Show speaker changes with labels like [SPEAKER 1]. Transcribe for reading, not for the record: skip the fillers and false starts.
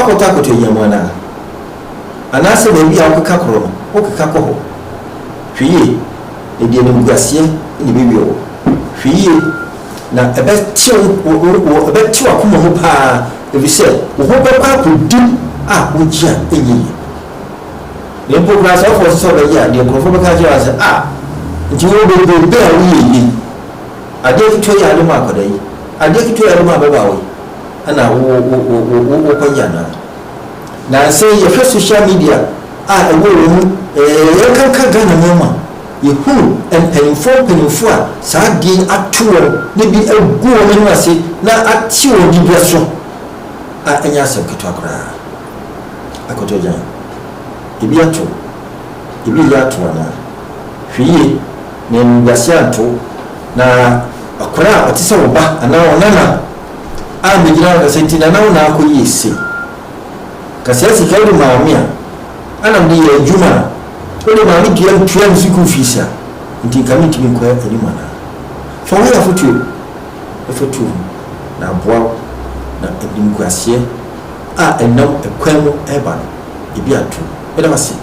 [SPEAKER 1] Woakɔtɔ akɔtɔ mu anaa? Anaasɛ baabi a wokeka korɔ no, wokeka kɔ hɔ? Hwɛ yie, na ɛde animguaseɛ na ɛbɛwie wo. Hwɛ yie, na ɛbɛte wo, wo, wo, ɛbɛte w'akoma mu paa, ɛfiri sɛ wo ho bɛkɔ akɔdi a wogye a ɛnyɛ yie. Na mpo koraa sɛ wofɔ sɛ wobɛyɛ a, deɛ nkurɔfoɔ bɛka akyerɛ wo sɛ, ah, nti wo bebrebe a woyɛ yi, adeɛ ketewa yi a wode ma akwadaa yi, adeɛ ketewa yi a wode ma ababaawa yi, ɛna wo, wo, wo, wo, wo, wokɔyɛ anaa? Nansa yi yɛhwɛ social media a ɛwɔ wɔn mu, ɛɛ, yɛnkanka Ghana man mu a, yɛhunu mpanimfoɔ mpanimfoɔ a saa adeɛ yi ato wɔn na bi agu wɔn anim ase na ate wɔn diberɛ so a ɛnyɛ asɛm ketewa koraa. Akɔtɔgyan, ebi ato, ebi reyɛ ato anaa? Hwɛ yie na animguaseɛ anto wo, na akwadaa a ɔte sɛ wo ba anaa wo nana a mmɛgyina hɔ ka sɛ nti nana wo na akɔyie sei. Ka saa sika wode maa me a, ana mede yɛ adwuma a, wode maa me dua ntua me sukuu fees a, nti nka mentumi nkɔ anim anaa? Fa wei afotuo na fa tu ho na aboa wo na animguaseɛ a ɛnam ɛkwan mu reba no, ebi anto wo. Meda wo ase.